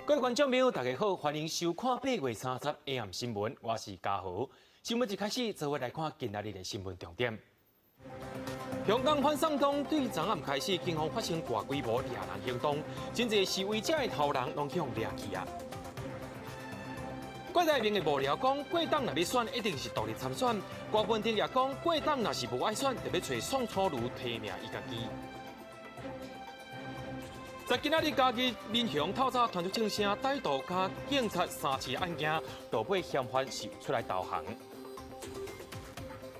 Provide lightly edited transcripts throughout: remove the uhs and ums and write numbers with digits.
各位觀眾朋友，大家好，歡迎收看8月30 AM 新聞，我是嘉豪。新聞一開始，做伙來看今仔日的新聞重點。香港反送中對昨暗開始，警方發生大規模掠人行動，真濟示威者的頭人攏予掠去啊！郭台銘的幕僚講，過冬若欲選，一定是獨立參選。郭文婷也講，過冬若是無愛選，就欲揣宋楚瑜提名伊家己。在今仔日嘉義民雄透早傳出槍聲，歹徒佮警察相持案件，落尾嫌犯是出來投降。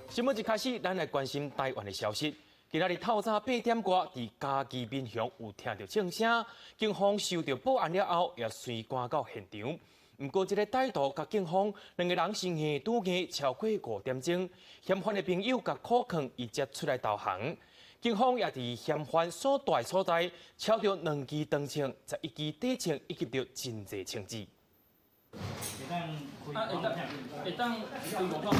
新聞一開始，咱來關心台灣的消息。今仔日透早8點外，佇嘉義民雄有聽著槍聲，警方收到報案了後，也隨趕到現場。毋過，這个歹徒佮警方兩個人是硬拄硬超過5點鐘，嫌犯的朋友共苦勸，伊才出來投降。警方也佇嫌犯所蹛所在，抄著兩支長槍、11支短槍，以及著真濟槍支。啊，會當會當。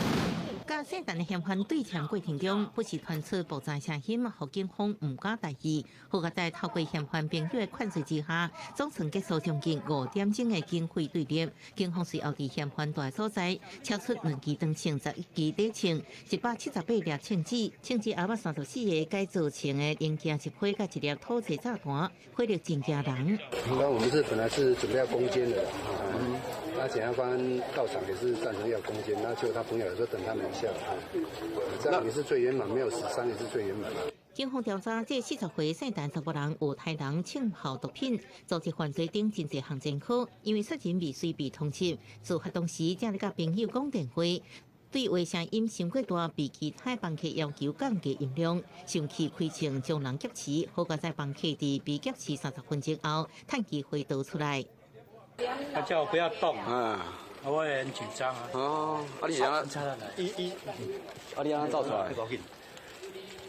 佮聖誕的嫌犯對槍過程中，不時傳出爆炸聲音，予警方毋敢大意。好在透過嫌犯朋友的勸說之下，總算結束將近5點鐘的警匪對立。警方隨後佇嫌犯蹛所在，抄出兩支長槍、11支短槍、178粒槍支、槍支後34個改造成的零件一批，佮一粒土製炸彈，火力真驚人。剛我們是本來是準備要攻堅的，嗯，那檢察官到場也是贊成要攻堅，那就他朋友說等他們一下，這樣也是最圓滿，沒有死傷也是最圓滿。警方調查，這40歲姓陳查埔人有刣人、銃炮、毒品、組織犯罪等真濟項前科，因為殺人未遂被通緝。事發當時正咧佮朋友講電話，對話聲音傷過大，被其他房客要求降低音量，生氣開槍將人挾持。好佳哉房客佇被挾持30分鐘後，趁機會逃出來。他叫我不要動啊，我也很緊張啊。哦，啊你是按怎？伊伊，啊你按怎走出來？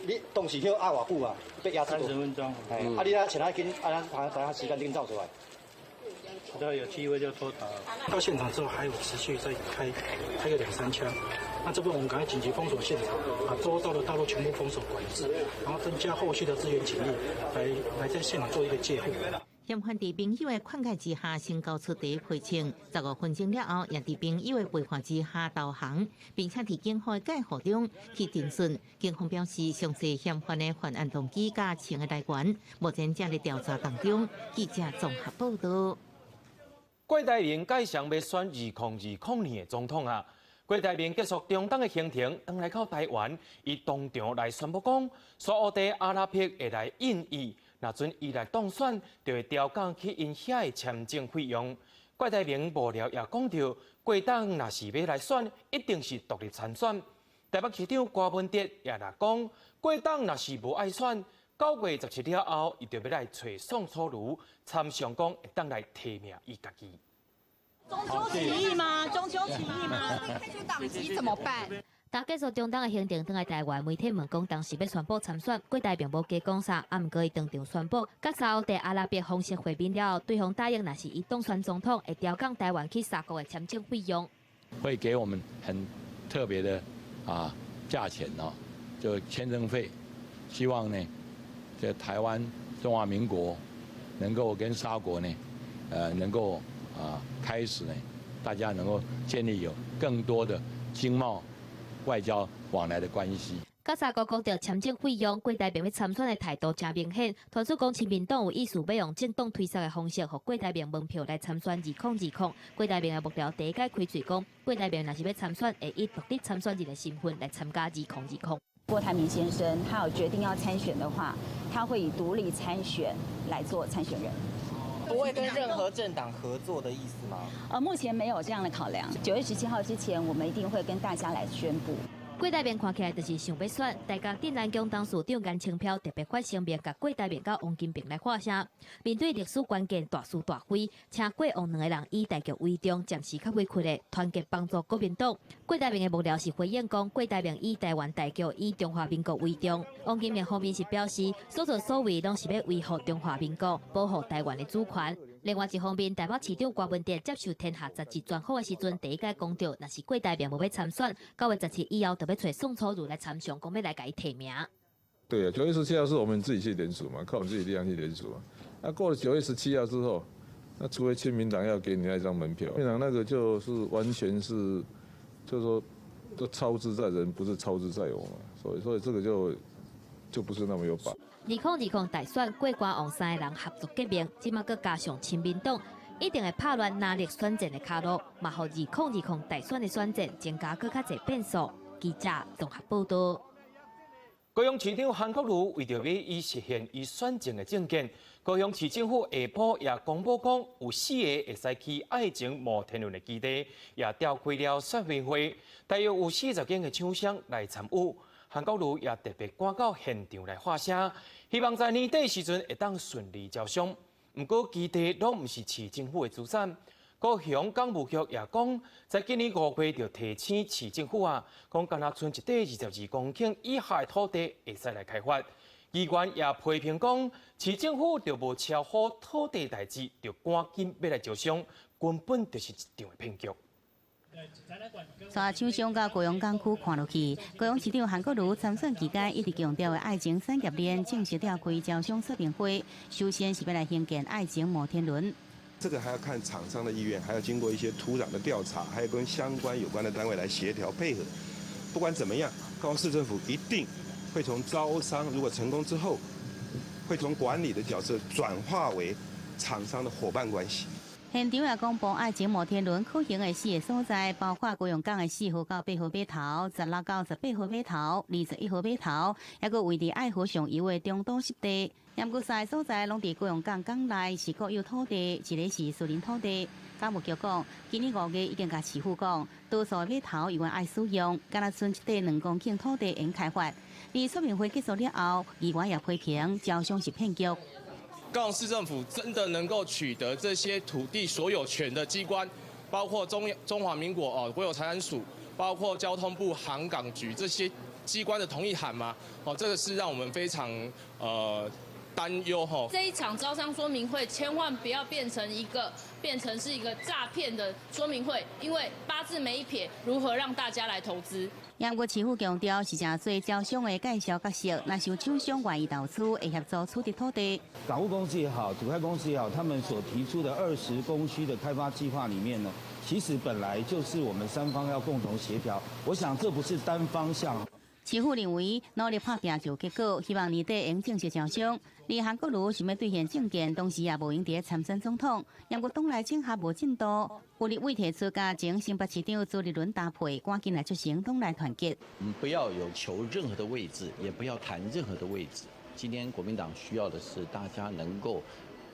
你當時予壓偌久啊？被壓30分鐘。啊你啊，前來緊，啊咱等下時間緊走出來。只要有機會就脫逃。到現場之後還有持續在開個兩三槍，那這邊我們趕快緊急封鎖現場，把周遭的道路全部封鎖管制，然後增加後續的支援警力，來在現場做一個戒護。嫌犯佇朋友的勸解之下，先交出第一批槍。15分鐘了後，也佇朋友的陪伴之下投降，並且佇警方的介護中去偵訊。警方表示，詳細嫌犯的犯案動機佮槍的來源，目前正佇調查當中。記者綜合報道。郭台銘改成欲選2020年的總統啊！郭台銘結束中東的行程，轉來到台灣，伊當場來宣布講，沙烏地阿拉伯會來應伊，若準伊來當選，就會調降去𪜶遐的簽證費用。郭台銘幕僚也講著，過冬若是欲來選，一定是獨立參選。台北市長柯文哲也來講，過冬若是無愛選，9月17了後，伊就欲來揣宋楚瑜參詳講會當來提名伊家己。中秋起義嗎？中秋起義嗎？開除黨籍怎麼辦？當結束中東的行程，轉來台灣，媒體問講當時欲宣布參選，郭台銘無加講啥，啊，毋過伊當場宣布，佮沙烏地阿拉伯方式會面了後，對方答應，若是伊當選總統，會調降台灣去沙國的簽證費用，會給我們很特別的價錢哦，就簽證費，希望呢，這台灣中華民國能夠跟沙國呢，能夠開始呢，大家能夠建立有更多的經貿、外交往來的關係。佮沙國講著簽證費用，郭台銘欲參選的態度誠明顯。傳出講親民黨有意思欲用政黨推捒的方式，予郭台銘門票來參選2020。郭台銘的幕僚第一擺開喙講，郭台銘若是欲參選，會以獨立參選人的身份來參加2020。郭台銘先生，他有決定要參選的話，他會以獨立參選來做參選人。不會跟任何政黨合作的意思嗎？目前沒有這樣的考量。9月17號之前，我們一定會跟大家來宣布。郭台銘看起來就是想欲選，大家鎮瀾宮董事長顏清標特別發聲明，共郭台銘佮王金平來喊聲。面對歷史關鍵大是大非，請郭王兩个人以大局為重，暫時較委屈的團結幫助國民黨。郭台銘的幕僚是回應講，郭台銘以台灣大局、以中華民國為重。王金平方面是表示，所作所為攏是欲維護中華民國，保護台灣的主權。另外一方面，台北市長柯文哲接受《天下雜誌》專訪的時陣，第一擺講著，若是郭台銘無欲參選，9月17以後就欲揣宋楚瑜來參詳，講欲來共伊提名。對啊，九月十七號是我們自己去聯署嘛，靠我們自己力量去聯署嘛。那過了九月十七號之後，那除非親民黨要給你那張門票，民黨那個就是完全是，就是說，都操之在人，不是操之在我嘛。所以這個就不是那麼有把。2020大選郭郭王三个人合作結盟，這馬閣加上親民黨，一定會拍亂藍綠選戰的跤路，嘛予2020大選的選戰增加閣較濟變數。記者綜合報道。高雄市長韓國瑜為著欲伊實現伊選戰的政見，高雄市政府下晡也公布講，有四个會使去愛情摩天輪的基地，也召開了說明會，大約有40間的廠商來參與。韓國瑜也特別趕到現場來喊聲，希望在年底時陣會當順利招商。毋過基地攏毋是市政府的資產。高雄港務局也講，在今年5月就提醒市政府啊，講干焦賰一塊22公頃以下的土地會使來開發。議員也批評講，市政府就無敲好土地代誌，就趕緊欲來招商，根本就是一場的騙局。帶廠商到高雄港區看落去，高雄市長韓國瑜參選期間一直強調的愛情產業鏈正式召開招商說明會，首先是欲來興建愛情摩天輪。這個還要看廠商的意願，還要經過一些土壤的調查，還要跟相關有關的單位來協調配合。不管怎麼樣，高雄市政府一定會從招商，如果成功之後，會從管理的角色轉化為廠商的夥伴關係。現場也公布愛情摩天輪可行的四个所在，包括高雄港的4號到8號碼頭、16到18號碼頭、21號碼頭，抑閣位佇愛河上游的中島濕地。毋過三个所在攏佇高雄港港內是國有土地，一个是私人土地。港務局講，今年5月已經共市府講，多數的碼頭猶原愛使用，干焦賰這塊2公頃土地會開發。而說明會結束了後，議員也批評招商是騙局。高雄市政府真的能夠取得這些土地所有權的機關，包括中華民國哦國有財產署，包括交通部航港局這些機關的同意函嗎？哦，這個是讓我們非常擔憂吼。這一場招商說明會千萬不要變成一個變成是一個詐騙的說明會，因為八字沒一撇，如何讓大家來投資？毋過市府強調是誠濟招商的介紹角色，若是有廠商願意投資，會協助取得土地。港務公司也好，土開公司也好，他們所提出的20公區的開發計劃裡面呢，其實本來就是我們三方要共同協調。我想這不是單方向。市府認為努力拍拚就有結果，希望年底會正式招商。而韓國瑜想欲兌現政見，當時也無閒佇咧參選總統。毋過黨內整合無進度，有立委提出共前新北市長朱立倫搭配，趕緊來促成黨內團結。我們不要有求任何的位置，也不要談任何的位置。今天國民黨需要的是大家能夠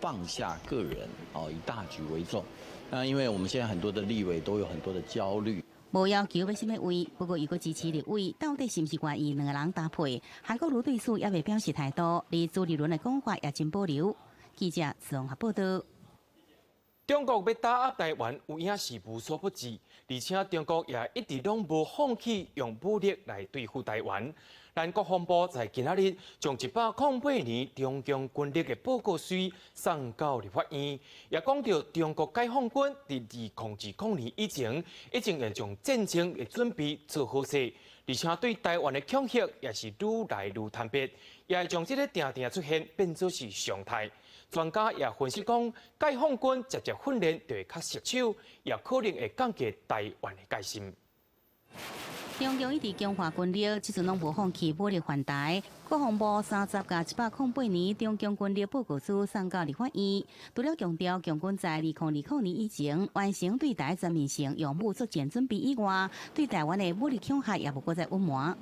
放下個人，哦，以大局為重。那因為我們現在很多的立委都有很多的焦慮。無要求欲啥物位，不過如果支持立委，到底是毋是願意兩个人搭配？韓國瑜對此猶未表示態度，而朱立倫的講法也真保留。記者綜合報道。中國欲打壓台灣，有影是無所不至，而且中國也一直攏無放棄用武力來對付台灣。咱國防部在今仔日將108年中共軍力的報告書送到立法院，也講著中國解放軍佇2020年以前，已經會將戰爭的準備做好勢，而且對台灣的恐嚇也是愈來愈貪白，也會將這个定定出現變做是常態。專家也分析講，解放軍捷捷訓練就會較熟手，也可能會降低台灣的戒心。中共一直強化軍力，這陣攏無放棄武力犯台。國防部30佮108年中共軍力報告書送到立法院，除了強調共軍在2020年以前完成對台全面性用武作戰準備以外，對台灣的武力恐嚇也無閣再隱瞞。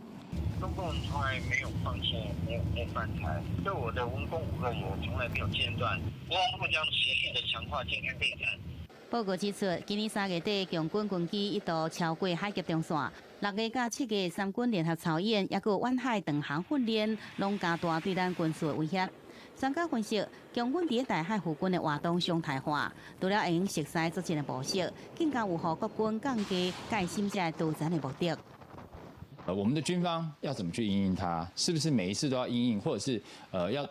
中共從來沒有放棄，沒有犯台，對我的文攻武嚇也從來沒有間斷。國防部將持續的強化建軍備戰。報告指出，今年3月底，共軍軍機一度超過海峽中線，6月佮7月三軍聯合操演，抑閣遠海長航訓練，攏加大對咱軍事的威脅。專家分析，共軍佇台海附近的活動常態化，除了會用熟悉作戰的模式，更加有予國軍降低戒心這個導彈的目的。我們的軍方要怎麼去因應它？是不是每一次都要因應，或者是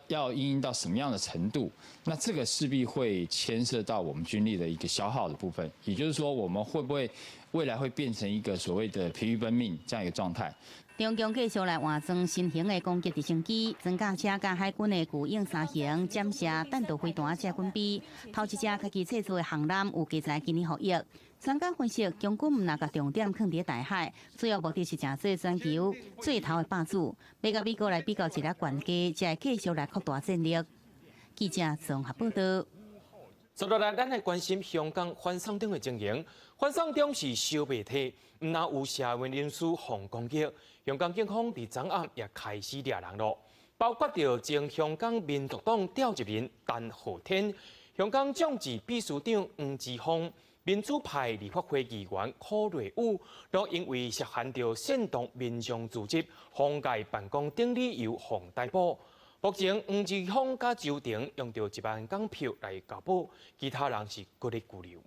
要因應到什麼樣的程度？那這個勢必會牽涉到我們軍力的一個消耗的部分。也就是說，我們會不會未來會變成一個所謂的疲於奔命這樣一個狀態？中共繼續來換裝新型的攻擊直升機、裝甲車佮海軍的巨鷹三型潛射彈道飛彈這軍備，頭一隻家己製造的航艦有計在今年服役。專家分析，共軍毋但共重點囥佇台海，主要目的是成做全球最頭的霸主，欲佮美國來比較一下懸低，才會繼續來擴大戰力。記者綜合報道。接落來，咱來關心香港反送中的情形。反送中是燒袂退，毋但有社運人士予攻擊，香港警方佇昨暗也開始掠人囉，包括著前香港民族黨召集人陳浩天、香港眾志秘書長黃之鋒、民主派立法會議員柯瑞宇，攏因為涉嫌著煽動民眾組織、妨礙辦公等理由，予逮捕。目前黃之鋒佮周庭用著1萬港票來交保，其他人是閣咧拘留。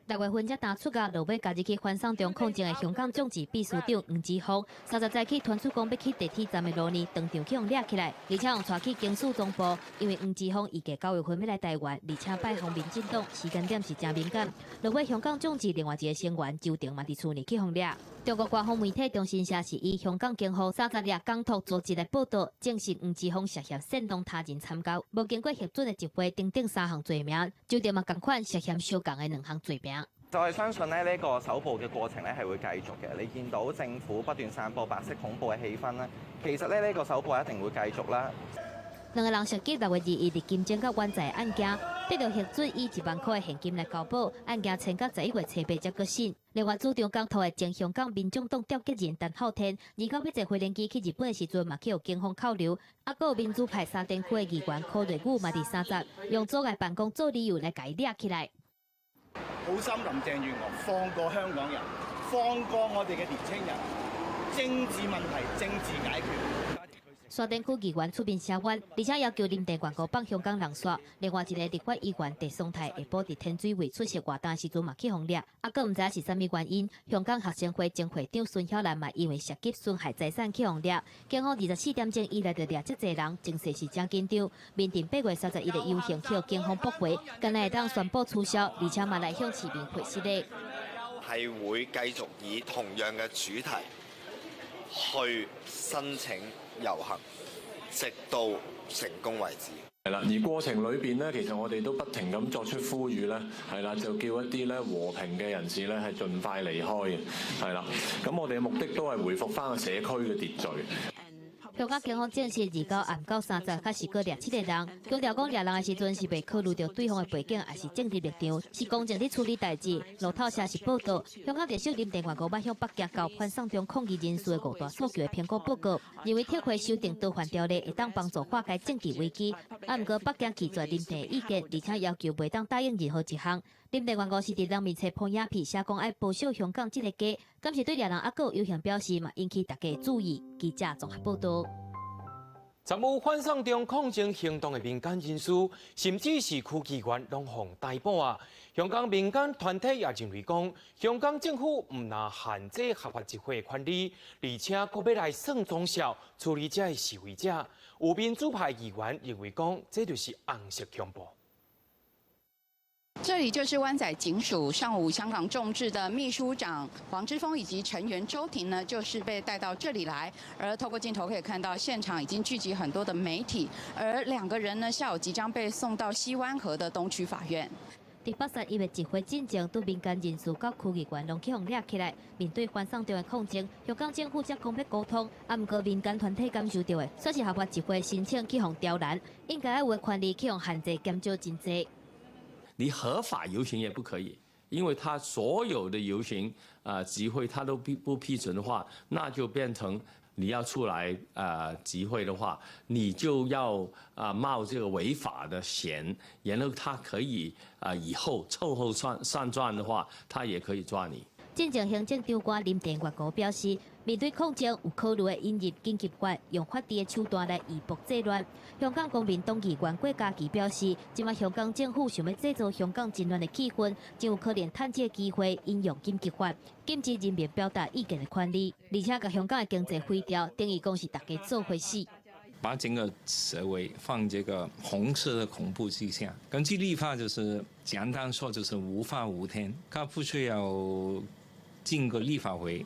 6月份才彈出甲落尾加入去反送中抗爭的香港眾志秘書長黃之鋒，30早起傳出講欲去地鐵站的路呢，當場去予掠起來，而且予帶去警署總部。因為黃之鋒預計9月份欲來台灣，而且拜訪民進黨，時間點是誠敏感。落尾香港眾志另外一個成員周庭嘛，佇厝內去予掠。中國官方媒體中新社是以香港警方30掠港獨組織來報道，證實黃之鋒涉嫌煽動他人參加無經過核准的集會等等三項罪名。周庭嘛仝款涉嫌相仝的兩項罪名。就係相信咧，呢個搜捕嘅過程咧係會繼續嘅。你見到政府不斷散播白色恐怖嘅氣氛咧，其實咧呢個搜捕一定會繼續啦。兩個人涉及6月21日金鐘佮灣仔案件，得著核准以1萬塊的現金來交保，案件簽到11月初8才閣審。另外，主張港獨的前香港民眾黨召集人陳浩天，29欲坐飛行機去日本的時陣，嘛去予警方扣留。啊，閣有民主派沙田區的議員柯瑞宇嘛，佇30用阻礙辦公做理由來共伊掠起來。好心林鄭月娥放過香港人，放過我哋嘅年青人，政治問題政治解決。沙田區議員出面聲援，而且要求林鄭月娥放香港人煞。另外一個立法議員鄭松泰下晡佇天水圍出席活動時陣嘛去予掠，啊，閣毋知是啥物原因，香港學生會前會長孫曉嵐嘛因為涉及損害財產去予掠。警方24點鐘以內就掠遮濟人，情勢是誠緊張。面臨8月31的遊行去予警方駁回，敢若會當宣布取消，而且嘛來向市民回失禮。係會繼續以同樣嘅主題去申請遊行，直到成功為止。係啦，而過程裏邊呢，其實我哋都不停咁作出呼籲咧，係啦，就叫一啲咧和平嘅人士咧係盡快離開嘅，係啦。咁我哋嘅目的都係回復翻個社區嘅秩序。香港警方證實，29暗到30確實閣掠7個人，強調講掠人的時陣是袂考慮著對方的背景，抑是政治立場，是公正佇處理代誌。路透社是報道，香港特首林鄭月娥欲向北京交反送中抗議人士的五大訴求的評估報告，認為撤回修訂逃犯條例會當幫助化解政治危機。啊，毋過北京拒絕林鄭意見，而且要求袂當答應任何一項。林鄭月娥是佇人民冊放影片，寫講愛保守香港這个家，敢是對掠人猶閣有遊行表示嘛，引起大家注意。記者綜合報道。參與反送中抗爭行動的民間人士，甚至是區議員，攏予逮捕啊！香港民間團體也認為講，香港政府毋但限制合法集會的權利，而且閣欲來算總數處理這的示威者。有民主派議員認為講，這就是紅色恐怖。這裡就是灣仔警署。上午，香港眾志的秘書長黃之鋒以及成員周庭呢，就是被帶到這裡來。而透過鏡頭可以看到，現場已經聚集很多的媒體。而兩個人呢，下午即將被送到西灣河的東區法院。佇北沙一月集會進前，對民間人士佮區議員攏去予掠起來。面對反送中的抗爭，香港政府才講欲溝通，啊，毋過民間團體感受著的，煞是合法集會申請去予刁難，應該愛有的權利去予限制減少真濟。你合法遊行也不可以，因為他所有的遊行啊集會，他都不批准的話，那就變成你要出來啊集會的話，你就要啊冒這個違法的險，然後他可以啊以後秋後算算賬的話，他也可以抓你。進前行政長官林鄭月娥表示，面對抗爭有考慮會引入緊急法，用法治的手段來以暴制亂。香港公民黨議員郭家麒表示，這擺香港政府想欲製造香港真亂的氣氛，真有可能趁這个機會引用緊急法，禁止人民表達意見的權利，而且共香港的經濟毀掉，等於講是大家做伙死。把整個社會放這個紅色的恐怖之下，根據立法就是簡單說就是無法無天，他不需要經過立法會，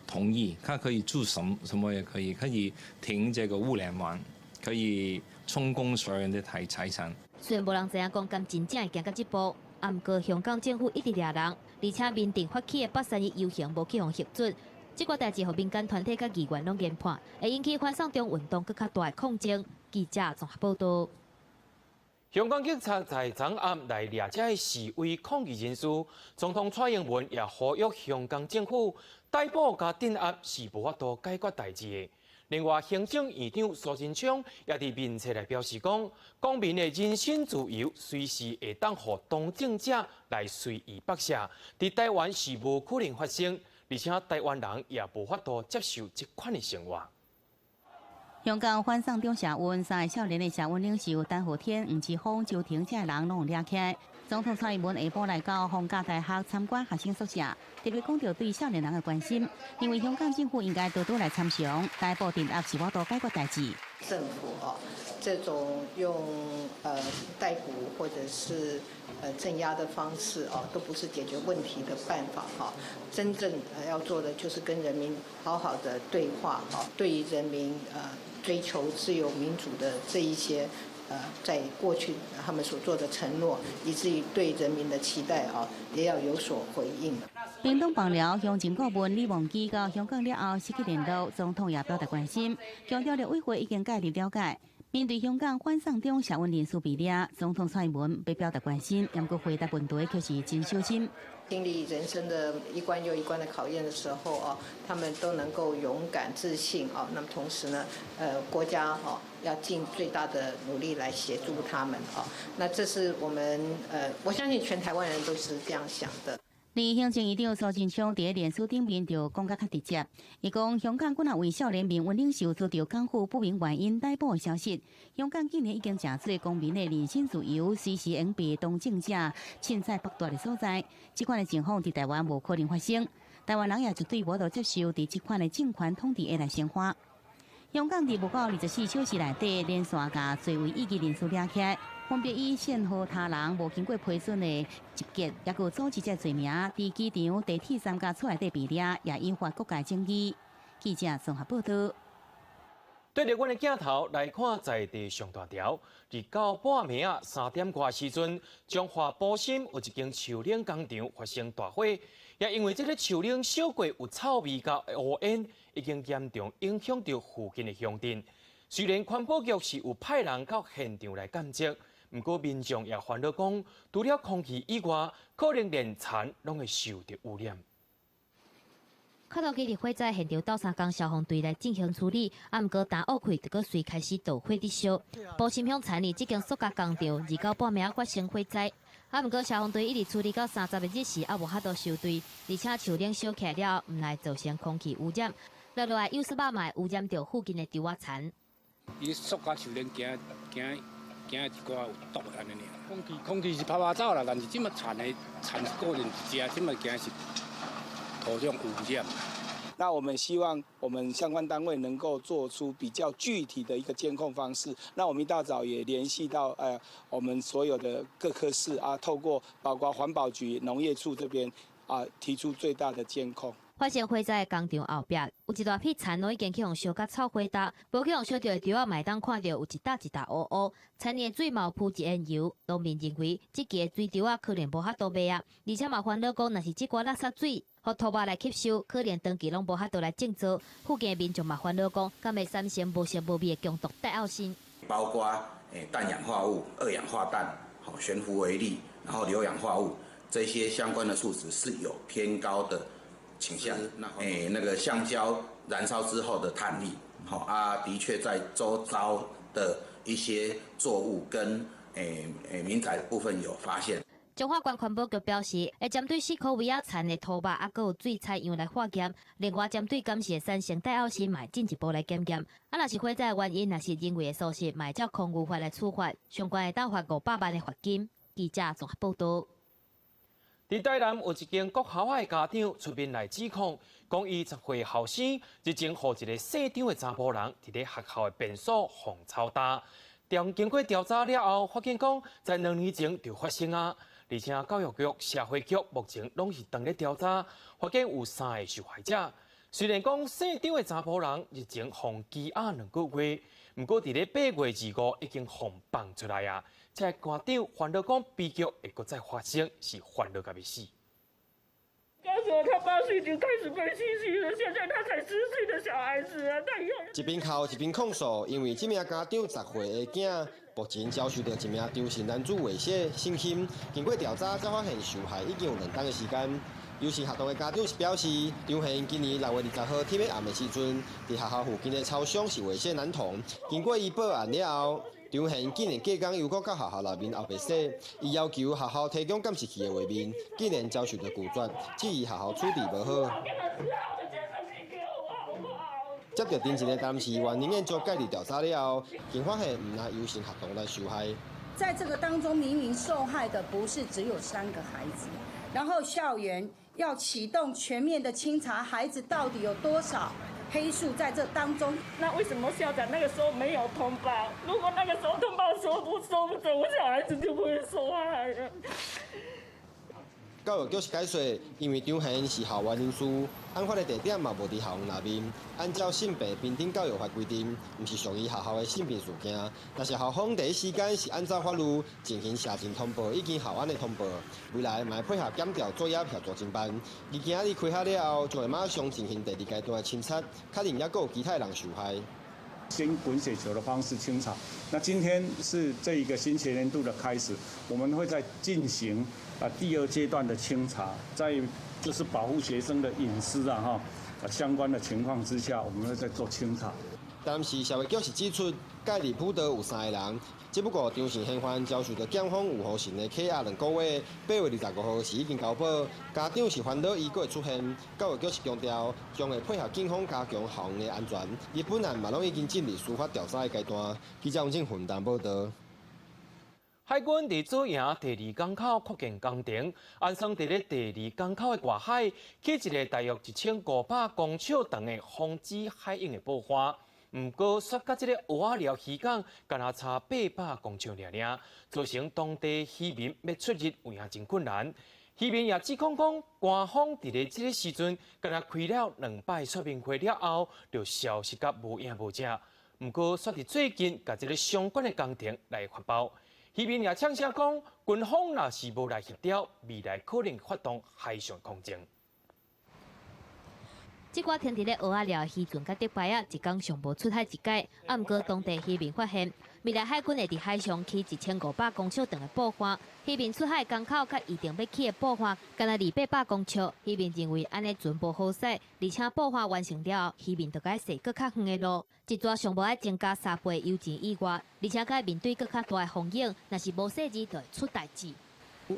同意，他可以做什麼什麼也可以，可以停這個物聯網，可以充公所有人的財產。雖然無人知影講敢真正會行到這步，啊，毋過香港政府一直掠人，而且民陣發起的八三一遊行無去予核准，這個代誌予民間團體佮議員攏研判，會引起反送中運動閣較大的抗爭。記者綜合報道。香港警察在昨暗來掠這示威抗議人士，總統蔡英文也呼籲香港政府逮捕佮鎮壓是無法度解決代誌的。另外，行政院長蘇貞昌也佇面冊來表示講，公民的人身自由隨時會當予當政者來隨意剝削，佇台灣是無可能發生，而且台灣人也無法度接受這款的生活。香港反送中社運三个少年的社運領袖陳浩天、黃之鋒、周庭這人攏予掠起來。總統蔡英文下晡來到逢甲大學參觀學生宿舍，特別講著對少年人的關心，認為香港政府應該多多來參詳，逮捕鎮壓是無法度解決代誌。政府哦，這種用逮捕或者是鎮壓的方式哦，都不是解決問題的辦法哈。真正要做的就是跟人民好好的對話哈，對於人民追求自由民主的這一些在過去他們所做的承諾，以至於對人民的期待啊，也要有所回應。屏東枋寮鄉政顧問李旺基到香港了後失去聯絡，總統也表達關心，強調陸委會已經介入了解。面對香港反送中社運人士被掠，總統蔡英文欲表達關心，毋過回答問題卻是真小心。經歷人生的一關又一關的考驗的時候啊，他們都能夠勇敢自信啊。那麼同時呢，國家哈要盡最大的努力來協助他們啊。那這是我們我相信全台灣人都是這樣想的。而行政院長蘇貞昌佇臉書頂面就講甲較直接，伊講香港閣若為少年民運領袖遭著港府不明原因逮捕的消息，香港竟然已經成做公民的人身自由隨時會被當政者凊彩剝奪的所在，這款的情況佇台灣無可能發生，台灣人也絕對無法度接受佇這款的政權統治下來生活。香港佇無夠24小時內底連續共濟位異議人士掠起來，分別以煽惑他人無經過批准的集結，抑閣組織這罪名，佇機場、地鐵站佮厝內底被掠，也引發各界爭議。記者綜合報道。對著阮的鏡頭來看，在地上大條，佇到半暝仔3點外時陣，彰化埔心有一間樹奶工廠發生大火，也因為這个樹奶燒過有臭味佮烏煙，已經嚴重影響著附近的鄉鎮。雖然環保局是有派人到現場來監測，毋過民眾也煩惱講，除了空氣以外，可能連田攏會受著污染。磕土機佇火災現場鬥相共消防隊來進行處理，啊，毋過焦烏氣就閣隨開始導火佇燒。埔心鄉田里這間塑膠工廠，二九半暝發生火災，啊，毋過消防隊一直處理到30日時，猶無法度收隊，而且樹奶燒起來了後，毋但造成空氣污染，落落來有色肉嘛會污染著附近的稻仔田。伊塑膠樹奶驚驚驚一寡有毒按呢爾，空氣空氣是啪啪走啦，但是這馬田的田是個人一隻，這馬驚是土壤污染。那我們希望我們相關單位能夠做出比較具體的一個監控方式。那我們一大早也聯繫到我們所有的各科室啊，透過包括環保局、農業處這邊啊，提出最大的監控。發生火災的工廠後壁有一大片田攏已經去予燒甲臭火焦，無去予燒著的稻仔嘛會當看著有一搭一搭烏烏。田裡的水嘛有浮一層油，農民認為這季的水稻仔可能無法度賣啊，而且嘛煩惱講，若是這寡垃圾水予土肉來吸收，可能長期攏無法度來種作。附近的民眾嘛煩惱講，敢會產生無色無味的強毒戴奧辛？包括氮氧化物、二氧化氮、好懸浮微粒，然後硫氧化物這些相關的數值是有偏高的傾向。那個橡膠燃燒之後的碳粒，好啊，的確在周遭的一些作物跟民宅部分有發現。彰化縣環保局表示，會針對四箍圍仔田的土肉，抑閣有水採樣來化驗。另外，針對監視產生戴奧辛，嘛會進一步來檢驗。啊，若是火災的原因，若是人為的疏失，嘛會照空污法來處罰，上懸會當罰500萬的罰金。記者綜合報導。佇台南有一間國校的家長出面來指控，講伊10歲後生日前予一个姓張的查埔人佇咧學校的便所予操打。經過調查了後，發現講在2年前就發生啊，而且教育局、社會局目前攏是當咧調查，發現有三个受害者。雖然講姓張的查埔人日前予羈押2個月，毋過佇咧8月25已經予放出來啊！這個家長煩惱講悲劇會閣再發生，是煩惱甲欲死。告訴我，他8歲就開始被性侵了，現在他才10歲的小孩子啊！他以後一邊哭一邊控訴，因為這名家長10歲的囝目前遭受著一名張姓男子猥褻性侵，經過調查才發現受害已經有2冬的時間。優勝學堂的家長是表示，張賢今年6月20號天欲暗的時陣，佇學校附近的操場是猥褻男童。經過伊報案了後，張賢竟然隔工又閣到學校內面後白洗，伊要求學校提供監視器的畫面，竟然遭受著拒絕，質疑學校處置無好。接著偵查的同時，原人員做介入調查了後，竟發現毋但優勝學童來受害。在這個當中，明明受害的不是只有3個孩子，然後校園要啟動全面的清查，孩子到底有多少黑數在這當中？那為什麼校長那個時候沒有通報？如果那個時候通報說不說不準，我小孩子就不會受害了。教育局是解說，因為張賢是校外人士，案發的地點嘛無佇校園內面。按照性別平等教育法規定，毋是屬於學校的性平事件。但是校方第一時間是按照法律進行社情通報以及校安的通報，未來嘛會配合檢調作業協助偵辦。而今日開學了後，就會馬上進行第二階段的清查，確認猶閣有其他人受害。先滾雪球的方式清查。那今天是這一個新學年度的開始，我們會再進行第二階段的清查，在就是保護學生的隱私啊哈相關的情況之下，我們會再做清查。但是社會局是指出，介入輔導有3個人，只不過張姓嫌犯遭受著檢方有予神的扣押2個月，8月25號是已經交保。家長是煩惱伊閣會出現，教育局是強調將會配合警方加強校園的安全。伊本案嘛攏已經進入司法調查的階段。記者王正雲台報導。海軍佇左營第二港口擴建工程，安裝佇咧第二港口的外海，起一个大約1500公尺長的防止海湧的布帆。毋過，煞佮這个蚵仔寮漁港，敢若差800公尺爾爾，造成當地漁民欲出入有影真困難。漁民也指控講，官方佇咧這个時陣，敢若開了2擺說明會了後，就消失甲無影無跡。毋過，煞佇最近，共這个相關的工程來發包。漁民也嗆聲講，軍方若是無來協調，未來可能發動海上抗爭。這寡停佇咧蚵仔寮漁船佮竹排仔，一工上無出海一擺。啊，毋過當地漁民發現，未來海軍會佇海上起1500公尺長的布帆，漁民出海港口佮預定欲起的布帆，敢若離800公尺。漁民認為按呢船無好勢，而且布帆完成了後，漁民就該踅閣較遠的路，一逝上無愛增加3倍油錢以外，而且閣面對閣較大的風險，若是無細膩，就會出代誌。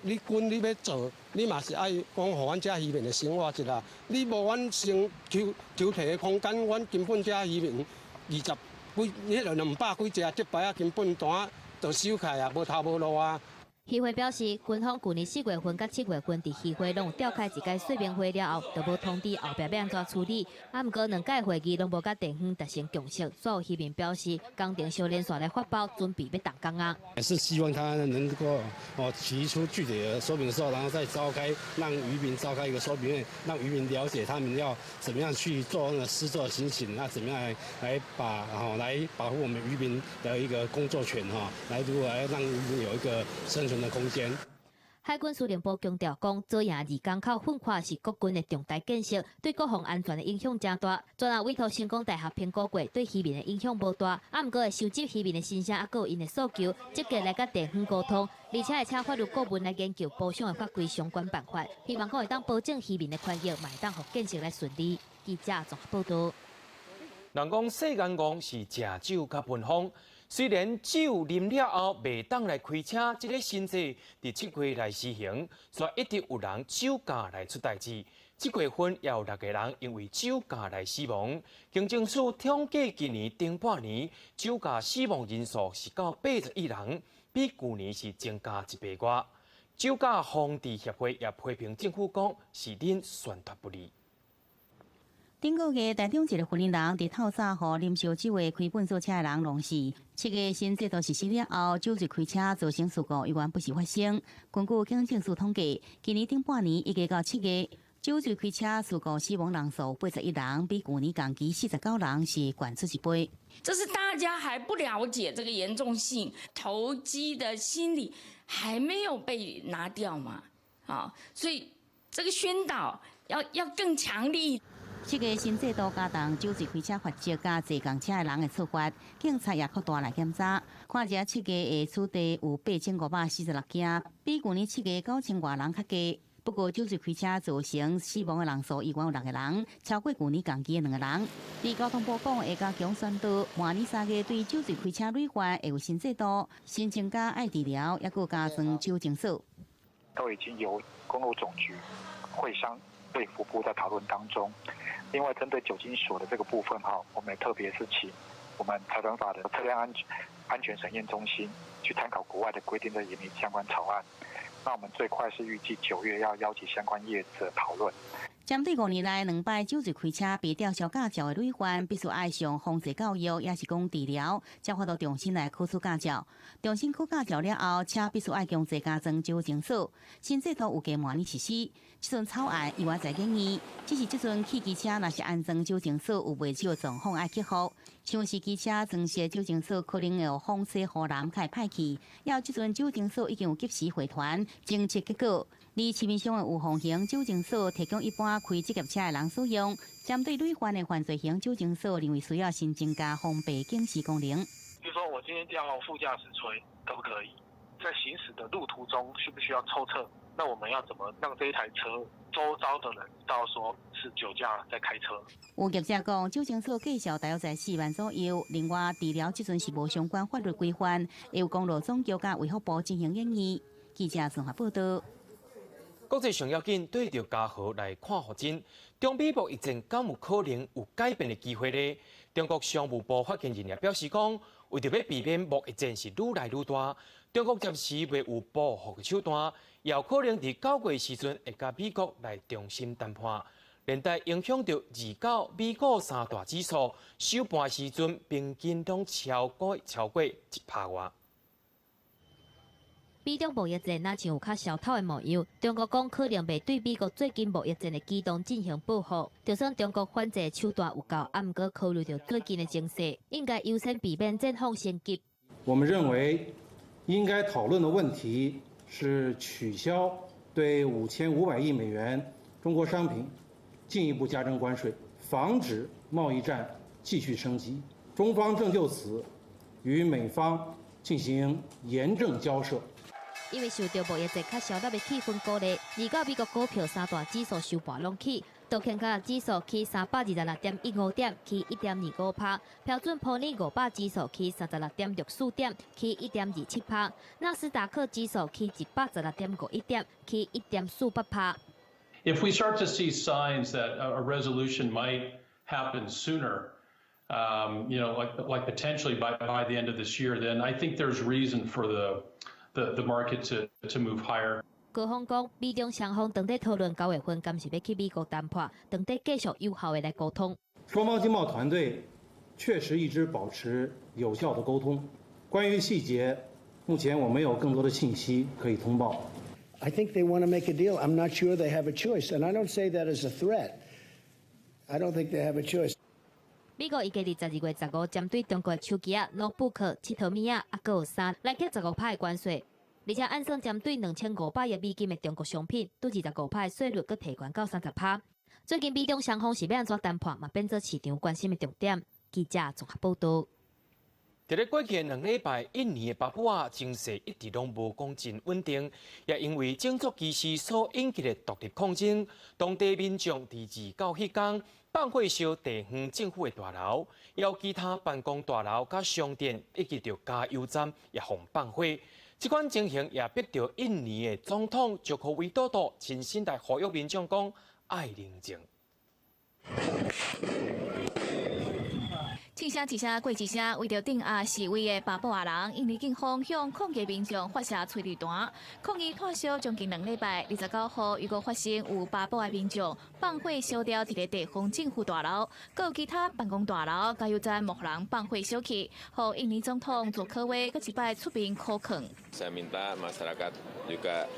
你軍你欲做，你嘛是愛講予阮遮漁民的生活一下。你無阮先抽抽提的空間，阮根本遮漁民20幾、彼个200幾隻竹排仔，根本單就收起啊，無頭無路啊。漁會表示，軍方去年4月份佮7月份佇漁會攏有召開一屆說明會了後，就無通知後壁欲按怎處理。啊，毋過兩屆會議攏無佮地方達成共識，所有漁民表示，工程小連續來發包，準備欲動工啊。也是希望他能夠提出具體的說明書，然後再召開，讓漁民召開一個說明會，讓漁民了解他們要怎麼樣去做那個施作情形，那怎麼樣來把來保護我們漁民的一個工作權哈，來如何來讓漁民有一個生存的空間。海軍司令部強調講，左營二港口奮發是國軍的重大建設，對國防安全的影響誠大。專案委託成功大學評估過，對漁民的影響無大。啊，毋過會收集漁民的心聲，抑閣有𪜶的訴求，積極來佮地方溝通，而且會請法律顧問來研究補償的法規相關辦法，希望講會當保證漁民的權益，嘛會當予建設來順利。記者綜合報導。人講世間戇是食酒佮聞風。雖然酒啉了後袂當來開車，這个新制佇7月來施行，所以一直有人酒駕來出代誌。這月份也有6個人因為酒駕來死亡。警政署統計今年頂半年酒駕死亡人數是到81人，比舊年是增加1倍外。酒駕防治協會也批評政府講是恁宣傳不力。頂個月，台中一个雲林人佇透早予啉燒酒的開糞掃車的人弄死。7月新制度實施了後，酒醉開車造成事故猶原不時發生。根據警政署統計，今年頂半年一直到7月，酒醉開車事故死亡人數81人，比舊年同期49人是懸出一倍。這是大家還不了解這個嚴重性，投機的心理還沒有被拿掉嘛？啊，所以這個宣導要更強力。這個新制度加重酒醉開車罰則，佮坐仝車的人的處罰，警察也擴大來檢查。看這七月的取締有8546件，比舊年7月9000外人較低。不過酒醉開車造成死亡的人數依然有六個人，超過舊年同期的兩個人。佇交通部講會加強宣導，明年3月對酒醉開車累犯會有新制度，申請加愛治療，抑閣加裝酒精鎖。都已經由公路總局會商衛福部在討論當中。另外，針對酒精鎖的這個部分哈，我們也特別是請我們財團法人車輛安全審驗中心去參考國外的規定的研擬相關草案。那我們最快是預計9月要邀請相關業者討論。針對5年來兩擺酒醉開車被吊銷駕照的累犯，必須愛上防治教育，抑是講治療，才法度重新來考取駕照。重新考駕照了後，車必須愛強制加裝酒精鎖。新制度預計明年實施。這陣草案猶還在研議，只是這陣汽機車若是安裝酒精鎖，有袂少狀況愛克服。像是機車裝設酒精鎖，可能會予風車護欄較會歹去。猶這陣酒精鎖已經有即時回傳偵測結果。而市面上的預防型酒精鎖提供一般開職業車的人使用，針對累犯的犯罪型酒精鎖，認為需要新增加封閉警示功能。比如說我今天叫副駕駛吹，可不可以？在行駛的路途中，需不需要抽測？那我們要怎麼讓這一台車周遭的人知道說是酒駕在開車？有業者講，酒精鎖價數大約在4萬左右。另外，治療這陣是無相關法律規範，由公路總局佮衛福部進行研議。記者綜合報道。國際上要緊，對著家和來看予真，中美貿易戰敢有可能有改變的機會呢？中國商務部發言人也表示講，為著欲避免貿易戰是愈來愈大，中國暫時未有報復的手段，也有可能佇9月時陣會佮美國來重新談判，連帶影響著29美股三大指數收盤時陣平均攏超過1%外。美中貿易戰若像有較囂頭的模樣，中國講可能袂對美國最近貿易戰的舉動進行報復。就算中國反制手段有夠，啊，毋過考慮著最近的情勢，應該優先避免戰況升級。我們認為應該討論的問題是取消對5500億美元中國商品進一步加徵關稅，防止貿易戰繼續升級。中方正就此與美方進行嚴正交涉。因為受著貿易戰較燒熱的氣氛鼓勵，29美國股票三大指數收盤攏起，道瓊斯指數起326.15點，起1.25%；標準普爾500指數起36.64點，起1.27%；納斯達克指數起116.51點，起1.48%。 If we start to see signs that a resolution might happen sooner, like potentially by the end of this year, then I think there's reason for the market to move higher. 高峰講，美中雙方當咧討論9月份，敢是欲去美國談判，當咧繼續有效的來溝通。雙方經貿團隊確實一直保持有效的溝通。關於細節，目前我沒有更多的信息可以通報。 I think they want to make a deal. I'm not sure they have a choice, and I don't say that as a threat. I don't think they have a choice. 美國預計佇12月15針對中國的手機仔、notebook、𨑨迌物仔，抑閣有衫來課15%的關稅，而且按算針對2500億美金的中國商品，對25%的稅率閣提懸到30%。最近美中雙方是欲按怎談判，嘛變做市場關心的重點。記者綜合報道。佇咧過去的2禮拜，印尼的巴布亞情勢一直攏無講真穩定，也因為種族歧視所引起的獨立抗爭，當地民眾佇29彼工放火燒地方政府的大樓，猶有其他辦公大樓佮商店以及著加油站也予放火。這款情形也逼著印尼的總統喬科維多多親身來呼籲民眾講愛冷靜。一聲一聲過一聲，為著鎮壓示威的巴布亞人，印尼警方向抗議民眾發射催淚彈。抗議拖燒將近2禮拜，29號又閣發生有巴布亞民眾放火燒掉一个地方政府大樓，閣有其他辦公大樓、加油站，予人放火燒去，予印尼總統佐科威閣一擺出面苦勸。 Saya minta masyarakat juga